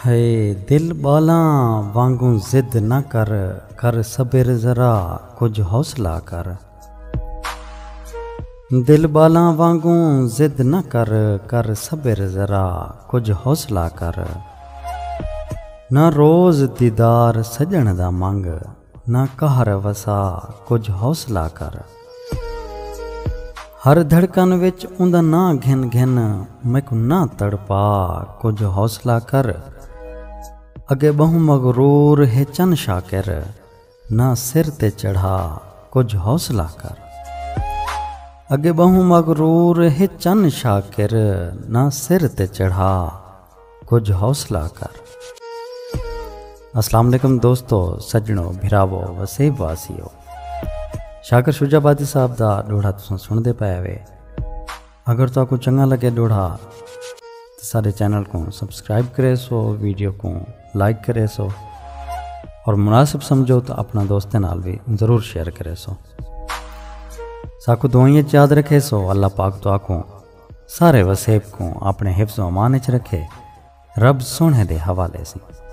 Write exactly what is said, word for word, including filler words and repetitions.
ہے دل ٻالاں وانگوں ضد نہ کر، کر صبر ذرا، کجھ حوصلہ کر۔ دل ٻالاں وانگوں ضد نہ کر، کر صبر ذرا، کجھ حوصلہ کر۔ نہ روز دیدار سڄݨ دا منگ، نہ قہر وسا، کجھ حوصلہ کر۔ ہر دھڑکن وچ اوندا ناں گھن گھن، میکوں نہ تڑپا، کجھ حوصلہ کر۔ اڳے ٻہوں مغرور ہے چن شاکر، نہ سر تے چڑھا، کجھ حوصلہ کر۔ اڳے ٻہوں مغرور ہے چن شاکر، نہ سر تے چڑھا، کجھ حوصلہ کر۔ السلام علیکم دوستو، سڄݨو، بھراوو، وسیب واسیو، شاکر شجاع آبادی صاحب دا ݙوہڑا تساں سݨدے پئے وے۔ اگر تہاکوں چنڳا لڳے ݙوہڑا، تے ساݙے چینل کوں سبسکرائب کریسو، ویڈیو کوں لائک کریسو، اور مناسب سمجھو تو اپݨا دوستیں نال وی ضرور شیئر کریسو۔ ساکوں دعائیں اچ یاد رکھیسو۔ اللہ پاک تہاکوں سارے وسیب کوں اپݨے حفظ و امان اچ رکھے۔ رب سوہݨے دے حوالے سیں۔